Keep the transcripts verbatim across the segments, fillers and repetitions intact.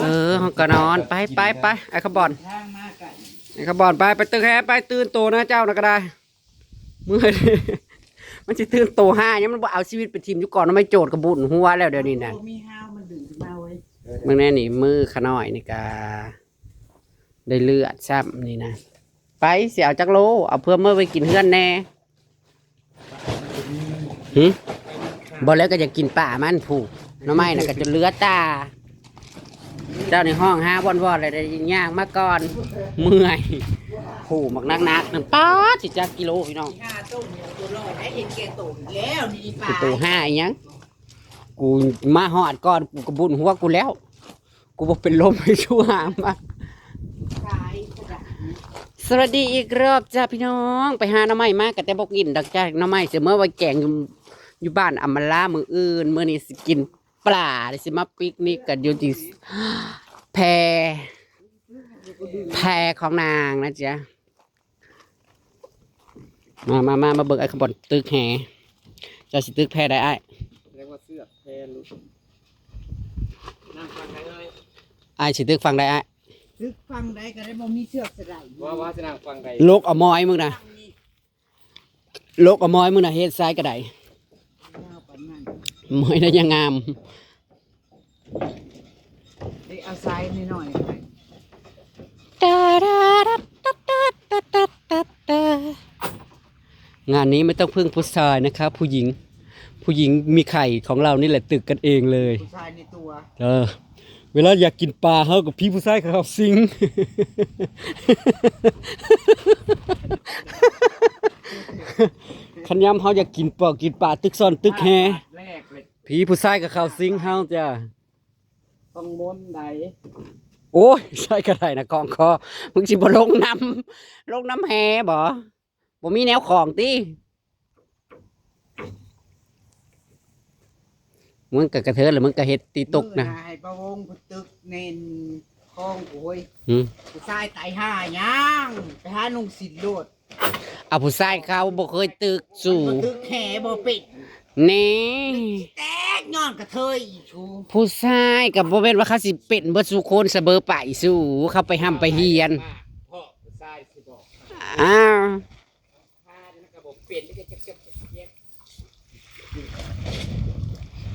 เออ เฮาก็นอน ไป ไป ไป ไอ้ขบอน ไอ้ขบอน ไป ไปตึกแฮ ไป ตื่นโตนะเจ้านะก็ได้ เมื่อย มันสิตื่นโตห่าหยัง มันบ่เอาชีวิตไปถิ่มอยู่ก่อน มันโจดกระบุญหัวแล้วเดี๋ยวนี้นะ โอ้ มีห้าวมันดึงขึ้นมาเว้ย เบิ่งแน่นี่ มือขาน้อยนี่ก็ได้เลือดซ้ำนี่นะ ไป สิเอาจักโล เอาเพื่อเมื่อไปกินเฮือนแน่ หึ บ่แล้วก็อยากกินป่ามันผู้ หน่อไม้น่ะก็จนเหลือตา เจ้านี่ฮ้องหาว่อนๆ เลยได้ย่างมาก่อน เมื่อย ผู้หมากนักๆ นั่น ป๊าด สิจักกิโลพี่น้อง ห้าต้มเนี่ยตัวน้อยได้เห็นแก่โตอีกแล้วนี่ปลา กูโตห้าอีหยัง กูมาฮอดก่อน กูกระบุญหัวกูแล้ว กูบ่เป็นลมให้ชั่วหามมา ตายขนาดนี้ สวัสดีอีกรอบจ้าพี่น้อง ไปหาหน่อไม้มาก็แต่บ่กินดอกจ้า หน่อไม้สิเมื่อไว้แกงอยู่ อยู่บ้านอำมาลามื้ออื่น มื้อนี้สิกินปลา สิมาปิกนิกกันอยู่ที่แพ แพของนางนะจ๊ะ มา มา มา มาเบิ่งไอ้ขบอนตึกแฮ เจ้าสิตึกแพใดอ้าย เรียกว่าเสือกแพลูก นั่งฟังใครเอ้ย อ้ายสิตึกฝั่งใดอ้าย ตึกฝั่งใดก็ได้บ่มีเสือกสะได ว่า ว่าสินั่งฟังใด ลกเอามอยมึงนะ ฝั่งนี้ ลกเอามอยมึงนะ เฮ็ดซ้ายกระได ยาวปานนั้น มอยน่ะยังงาม เดี๋ยวเอาซ้ายนิดหน่อยไป ตาดาดัดตัดตัดตัดตัดตัดตา งานนี้ไม่ต้องพึ่งผู้ชายนะคะ ผู้หญิง ผู้หญิงมีไข่ของเรานี่แหละตึกกันเองเลย ผู้ชายในตัว เออ เวลาอยากกินปลาเฮากับพี่ผู้ชายเขาสิง คันยามเฮาอยากกินปลา กินปลาตึกซ่อนตึกแฮ แรกเลย พี่ผู้ชายกับเขาสิงเฮาจ้ะ ต้องม้วนใด โอ้ย ใส่กระไดนะ ของคอ มึงสิบ่ลงน้ำ ลงน้ำแฮบ่ บ่มีแนวของติ มึงก็กระเทินแล้วมึงก็เฮ็ดตีตกนะ มื้อให้ประวงพุตึกเน้นคลองโอ้ย หืม ผู้ชายตายห่าย่าง ไปหานุ่งสินโลด เอาผู้ชายเขาบ่เคยตึกสู่ มันบ่ตึกแห่บ่เป็น นี่ แตกย้อนกระเทยอีกชู ผู้ชายก็บ่แม่นว่าเขาสิเป็นเบิดสู่คนเสมอไปสู่ เขาไปร่ำไปเฮียน พ่อผู้ชายสิบอก อ้าว พาเนี่ยมันก็บ่เป็น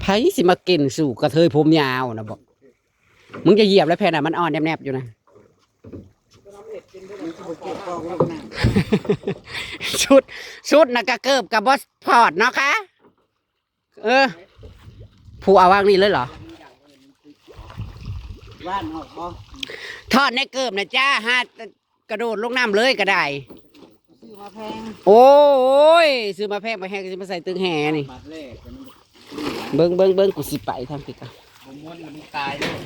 ไผสิมาเก่งสู่กระเทยผมยาวนะบอก มึงจะเหยียบแล้วแผ่นน่ะ มันอ่อนแนบๆอยู่นะ ชุด ชุดน่ะกะเกิบกะบ่ถอดเนาะคะ เออ ผู้เอาวางนี่เลยเหรอ ว่านออกบ่ ถอดในเกิบนะจ้า หากระโดดลงน้ำเลยก็ได้ ซื้อมาแพง โอ้ย ซื้อมาแพง ไปแฮงก็สิมาใส่ตึกแฮนี่ บาทแรก เบิ่ง เบิ่ง เบิ่ง กูสิไปทางผิดอ่ะ บ่ม่วนแล้วมันตายเลย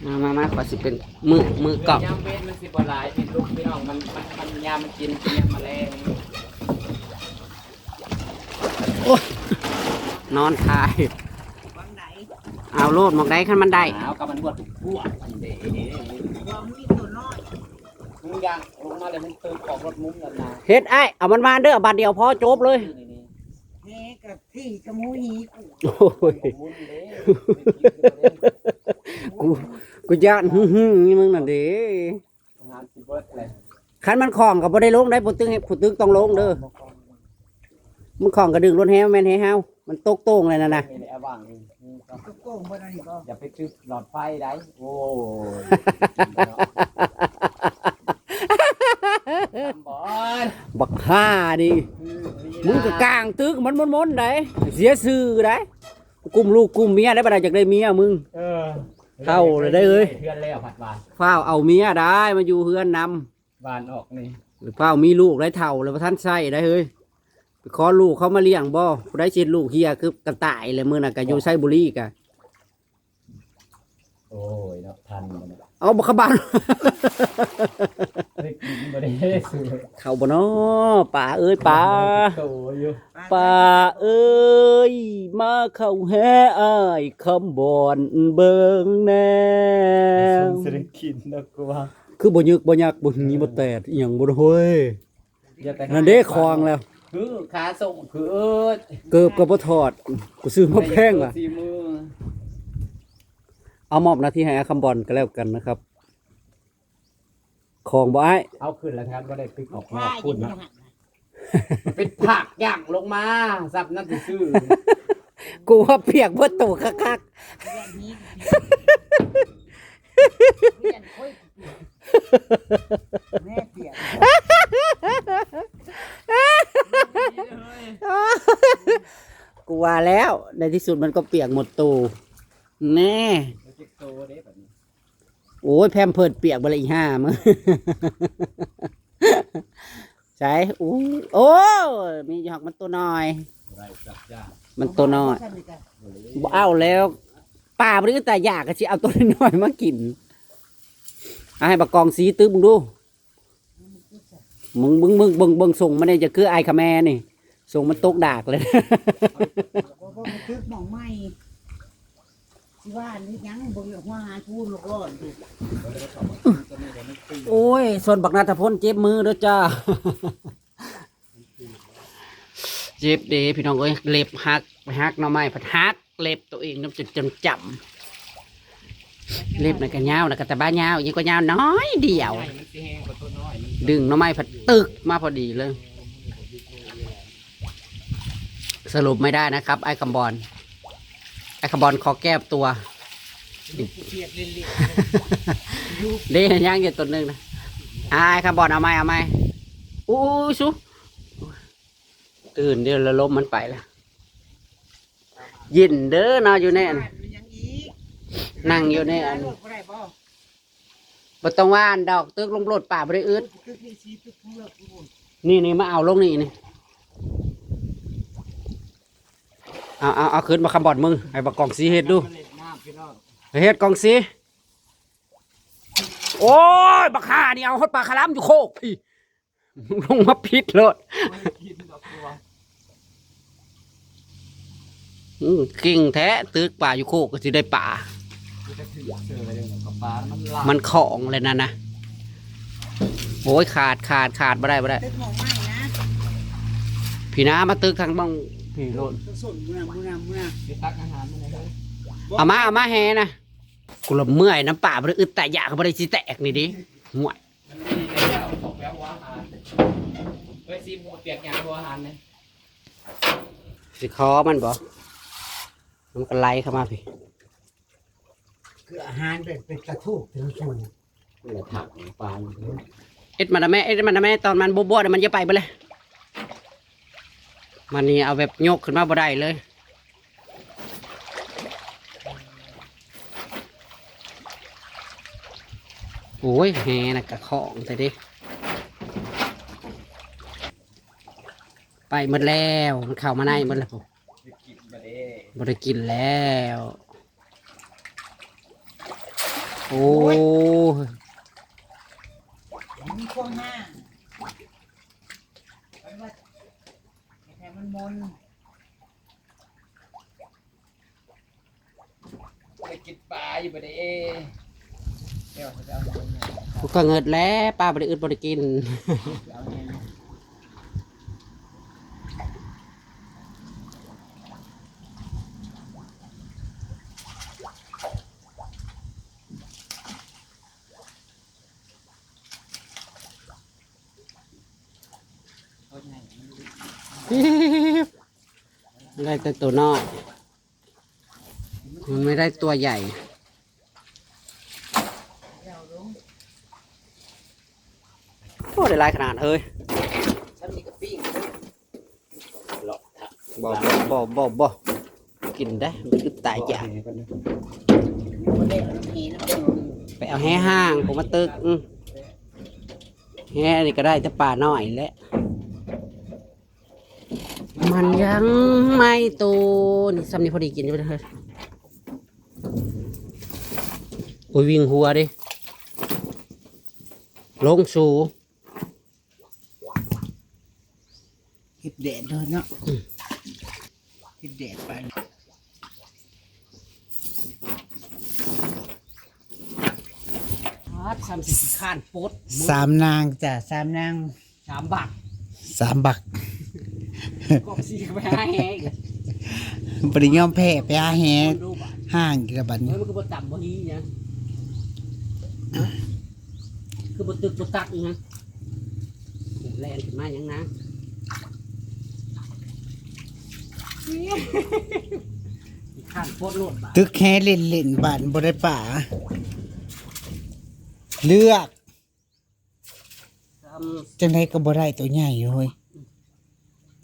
มา มา มา ขอสิเป็นมือ มือกล่อง ยามเว้นมันสิบ่หลาย พี่ลูกพี่น้อง มัน มัน มันยามมันกิน กินยามแมลง โอ้ย นอนทาย วังไหน เอาโลดหมองใดคันมันได้ เอากับมันบวดทุกพวกมันเด้ ว่ามึงมีตัวน้อย มึงย่างลงมาเลย มึงตื่นออกรถมุ้งแล้วนะ เฮ็ดอ้าย เอามันมาเด้อ บาทเดียวพอจบเลย นี่ นี่ แหกะที่กะหมูหีกู โอ้ย มุ้งเด้ กู กูย่านหึ่งๆนี่มึงนั่นเด้ งานสิเบิดเลย คันมันของก็บ่ได้ลงได้ ผู้ตึก ผู้ตึกต้องลงเด้อ มันของก็ดึงรถแฮวแม่นแฮเฮา มันตกโต้งเลยนั่นน่ะ นี่แหละว่างนี่ นี่ก็ กะโก้งบ่ได้นี่บ่ อย่าไปตึกหลอดไฟได้ โอ้ย บอล บักห่านี่ คือ มึงก็กลางตึกมันมนๆได้ เสียชื่อได้ กุมลูกกุมเมียได้ บ่ได้อยากได้เมียมึง เออ เฒ่าเลยได้เอ้ย เพื่อนแล้วผัดหวาน ฟ้าวเอาเมียได้มาอยู่เฮือนนำ หวานออกนี่ หรือฟ้าวมีลูกได้ เฒ่าแล้วบ่ทันใช้ได้เฮ้ย ไปขอลูกเขามาเลี้ยงบ่ ผู้ใดสิเฮ็ดลูกเฮียคือกระต่ายเลย มื้อนั้นก็อยู่ไชบุรีกะ โอ้ยเนาะ ทันบ่เนาะ เอาบักขะบาน ได้กินบ่ได้ซื้อ เข้าบ่น้อ ปลาเอ้ยปลา โตอยู่ ปลาเอ้ย มาเข้าแฮอ้ายคำบอนเบิ่งแน่ สงสิได้กินแล้วกูว่า คือบ่ยึกบ่ยักบ่หนีบ่แตดอีหยังบ่เฮ้ย อย่าแต่ นั่นเด้คลองแล้ว คือขาส่งคือเอิด เกิบก็บ่ถอด กูซื้อมาแพงว่ะ สีมือ เอามอบหน้าที่ให้อาคำบอลก็แล้วกันนะครับ ของบ่อ้าย เอาขึ้นแล้วครับ บ่ได้ตึกออกนอกพุ่นนะ เป็นผักย่างลงมา ซับนั่นซื่อๆ กูว่าเปียกเบิดโตคักๆ แม่เปียก กูว่าแล้ว ในที่สุดมันก็เปียกหมดโต แน่ โอ้ย แพมเพิร์สเปียกไปเลยอีห่ามึง ใช่ อู้ โอ้ มีหยอกมันตัวน้อย มันตัวน้อย บ่เอาแล้ว ป้าบ่ได้แต่อยากก็สิเอาตัวน้อยมากิน เอาให้บักกองสีตึ๊บมึงดู มึง มึง มึง เบิ่ง เบิ่งส่งมาเนี่ย จะคือไอ้ขะแมนี่ ส่งมันตกดากเลย บ่ บ่ มันตึกหม่องใหม่ สิว่าอันนี้ยังบ่มีหัวหาทูนก่อนอยู่ โอ้ย ส่วนบักนาถพลเจ็บมือเด้อจ้า เจ็บเด้พี่น้องเอ้ย เล็บหัก ไปหักหน่อไม้ พัดหักเล็บตัวเองน้ำจนจำจำ เล็บนั่นก็ยาว แล้วก็ตะบ้ายาว อีกก็ยาวน้อยเดียว ดึงหน่อไม้พัดตึกมาพอดีเลย สรุปไม่ได้นะครับ ไอ้คำบอล ไอ้คำบอลขอแก้ตัว เด้ย่างอยู่ตัวหนึ่งนะ อ่า ไอ้คำบอลเอาไหม เอาไหม อู้ยสุ ตื่นเดี๋ยวละลมมันไปแล้ว เย็นเด้อเนาะอยู่ในอัน นั่งอยู่ในอัน บ่ต้องว่าอันดอก ตึกลงโลด ป่าบ่ได้อึด นี่ นี่ มาเอาลงนี่ นี่ เอา เอา เอาขึ้นมาคำบอดมึง ให้บักกองสีเฮ็ดดู เฮ็ดกองสี โอ้ย บักห่านี่เอาฮอดปลาคาร่ำอยู่โคกพี่ ลงมาผิดโลด อืม เก่งแท้ ตึกป่าอยู่โคกก็สิได้ป่า มันของเลยนั่นนะ โอ้ย ขาด ขาด ขาด บ่ได้ บ่ได้ ตึกหม่องใหม่นะ พี่น้ามาตึกทางบ้อง พี่โลด เอามา เอามาแห่นะ กูละเมื่อยน้ำป่า บ่ได้อึดแต่อยาก บ่ได้สิแตกนี่ดิ ห่วย มันมีแล้ว ของแปลว่าอาหาร เฮ้ย ซีหมูเปียกหยังบ่อาหารเนี่ย สิขอมันบ่ มันก็ไหลเข้ามาพี่ คืออาหารเป็น เป็นกระทูกถึงสูง นี่แหละผักของปลาอยู่ เอ็ดมันนะแม่ เอ็ดมันนะแม่ ตอนมันบวบๆน่ะ มันจะไปเบิดเลย มันนี่เอาแบบยกขึ้นมาบ่ได้เลย โอ้ย แหน่ะกะของแต่เด้ ไปหมดแล้ว มันเข้ามาในหมดแล้ว ได้กินมาเด้ บ่ได้กินแล้ว โอ้ย มีพวกห้าง มันว่าแค่มันมน ไปกินปลาอยู่บ่ได้เอ้ เดี๋ยวเขาจะเอาเงินเนี่ย กูก็เงิดแล้ว ปลาบ่ได้อึดบ่ได้กิน เอาเงิน ได้แต่ตัวน้อย มันไม่ได้ตัวใหญ่ โอ้ ได้หลายขนาดเฮ้ย บ่ บ่ บ่ บ่ บ่ กินได้ มันคือตายอยาก ไปเอาแหห่าง กูมาตึก อืม แหนี่ก็ได้แต่ปลาน้อยแหละ มันยังไม่โต นี่ ซ้ำนี่พอดีกินอยู่เลย โอ้ย วิ่งหัวดิ ลงสู เฮ็ดแดดเด้อเนาะ อืม เฮ็ดแดดไป ครับ สามสิบข้านปด สามนางจ้ะ สามนาง สามบัก สามบัก กอกสีไปหาแหง บ่ได้ยอมแพ้ ไปหาแห ดูบ่ ห่างอีกแล้วบัดนี้ เฮ้ย มันคือบ่ต่ำบ่ฮีนะ คือบ่ตึกบ่ตักอีหยัง แล่นขึ้นมาหยังนะ ข้านโพดโลดบาด ตึกแหเล่นๆ บาดบ่ได้ปลา เลือก ซ้ำ จังได๋ก็บ่ได้ตัวใหญ่อยู่เฮ้ย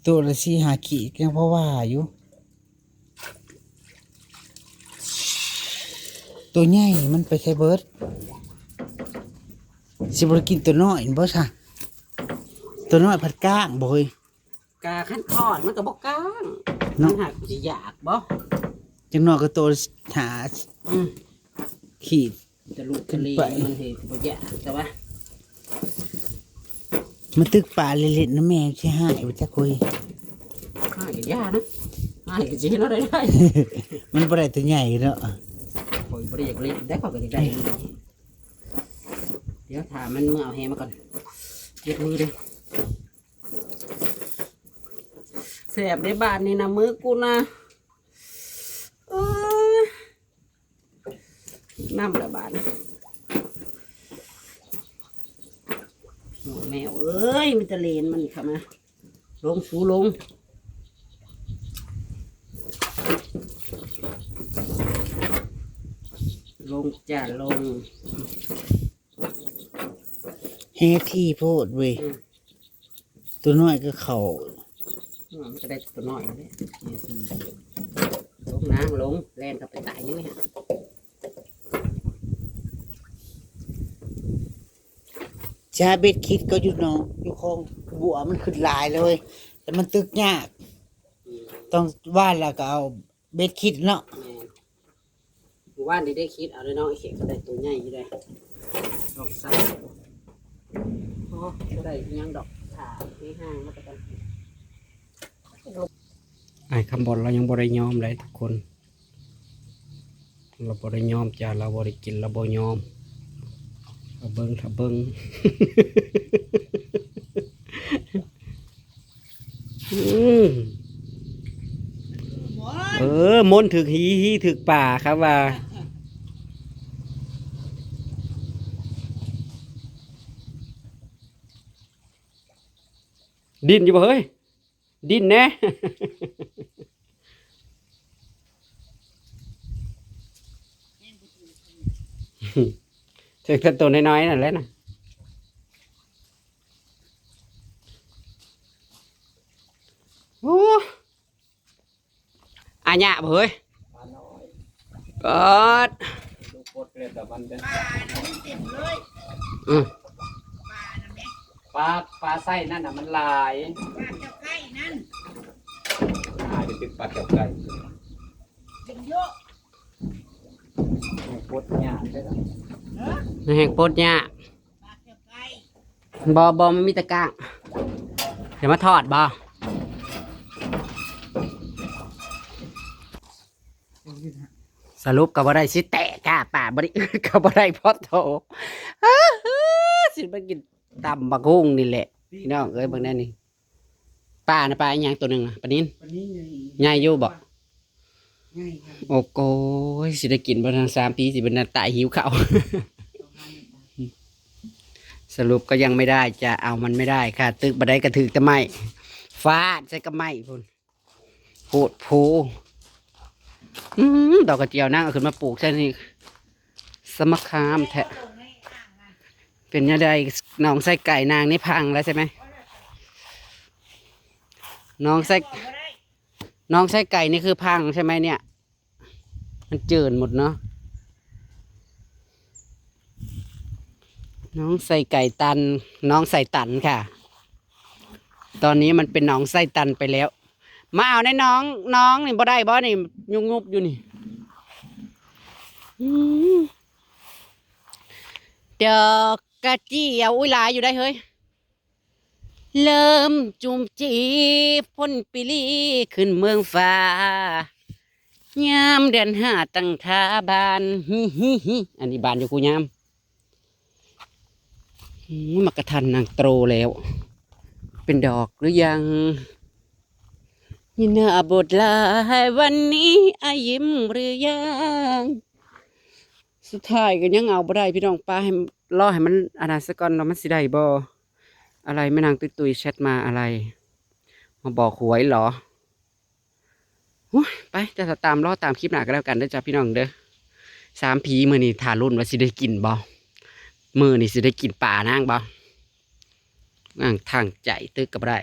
ตัวละสี่ห้าขีดยังพอว่าอยู่ ตัวใหญ่มันไปใส่เบิด สิบ่ได้กินตัวน้อยบ่ซะ ตัวน้อยผัดก้างบ่เฮ้ย กาคันทอดมันก็บ่ก้าง เนาะ มันหักสิอยากบ่ จังน้อยก็ตัวหา อืม ขีด จะลูกทะเล ไป มันเห็นบ่อยาก แต่ว่า มาตึกปลาเล่นๆ นะแม่ สิหายบ่จักเฮ้ย หายก็ย่านะ หายก็สิเฮ็ดเอาได้ได้ มันบ่ได้ตัวใหญ่เนาะ ข่อยบ่ได้อยากเล่นได้ ข่อยก็อยากได้ เดี๋ยวถ้ามันเมื่อเอาแหมาก่อน เก็บมือเด้อ แสบเด้บาดนี้นะ มือกูนะ เอ้ย น้ำละบาด แมวเอ้ย มันจะเลนมันเข้ามา ลงสูลง ลงจ้าลง แหถี่โพดเว้ย อืม ตัวน้อยก็เข้า อืม มันก็ได้ตัวน้อยเลย ลงนางลง แล่นเข้าไปตายยังไงฮะ จ้า เบ็ดคิดก็อยู่หนอง อยู่คลองบัว มันขึ้นหลายเลย แต่มันตึกยาก อืม ต้องว่านแล้วก็เอาเบ็ดคิดเนาะ แม่น หมู่บ้านนี่ได้คิดเอาเลยเนาะ ไอ้เข็มก็ได้ตัวใหญ่อยู่เลย ลองใส่ โอ้ บ่ได้อิหยังดอก ขาไม่ห่างมาแต่กัน อ้ายคำบอลเรายังบ่ได้ยอมเลยทุกคน เราบ่ได้ยอมจ้า เราบ่ได้กิน เราบ่ยอม ถ้าเบิ่ง ถ้าเบิ่ง อืม เออ มนต์ถืกหี หีถืกป่าครับว่า ดิ้นอยู่บ่เฮ้ย ดิ้นแน่ ถืกแต่ตัวน้อยๆ นั่นแหละนะ โอ้ อาญะบ่เฮ้ย ปลาน้อย เปิด ลูกปลดเลยแต่มันเป็น ปลานี่เต็มเลย อืม ปลานั่นแหละ ปลา ปลาไส้นั่นน่ะมันหลาย ปลาเจ้าไก่นั่น หาจะเป็นปลาเจ้าไก่ เป็นเยอะ ปลดยากใช่ไหม เออ แห่งปลดยาก ปลาเจ้าไก่ บ่ บ่ มันมีแต่ก้าง เดี๋ยวมาทอดบ่ สรุปก็บ่ได้สิแตะกล้าป่าบ่ได้ ก็บ่ได้พอโต สิไปกินตำบักหุ่งนี่แหละ พี่น้องเอ้ย เบิ่งแน่นี่ ปลานะ ปลาอีหยังตัวหนึ่งนะ ปลานิล ปลานิลใหญ่ ใหญ่อยู่บ่ ใหญ่ค่ะ โอ้โกย สิได้กินบ่ทันสามปี สิเป็นหน้าตายหิวข้าว สรุปก็ยังไม่ได้ จะเอามันไม่ได้ค่ะ ตึกบ่ได้กระถือแต่ไม้ ฟาดใส่กับไม้พุ่น โพดโพ อืม ดอกกระเจียวนางเอาขึ้นมาปลูกใช่นี่ สมะขามแท้ เป็นยังไง หนองไส้ไก่นางนี่พังแล้วใช่ไหม หนองไส้ หนองไส้ไก่นี่คือพังใช่ไหมเนี่ย มันเจิ่นหมดเนาะ หนองไส้ไก่ตัน หนองไส้ตันค่ะ ตอนนี้มันเป็นหนองไส้ตันไปแล้ว มาเอาในหนอง หนองนี่บ่ได้บ่นี่ ยุบๆ อยู่นี่ อืม ดอกกระเจียว อุ้ย หลายอยู่ได้เฮ้ย เริ่มจุ่มจีบพ่นปีลีขึ้นเมืองฟ้า ยามเดือนห้าตั้งท่าบาน ฮิฮิฮิ อันนี้บานอยู่กูยาม อืม มากระทันนางโตแล้ว เป็นดอกหรือยัง นี่นาบทลาวันนี้อายิ้มหรือยัง สุดท้ายก็ยังเอาบ่ได้พี่น้อง ป้าให้รอให้มันอันนั้นซะก่อน ว่ามันสิได้บ่ อะไร แม่นางตุยๆแชทมาอะไร มาบอกหวยเหรอ โอ้ย ไป จะตามรอตามคลิปหน้าก็แล้วกันเด้อจ้าพี่น้องเด้อ สามผีมื้อนี้ ถ้าลุ้นว่าสิได้กินบ่ มื้อนี้สิได้กินปลานางบ่ นางทางใจตึกก็บ่ได้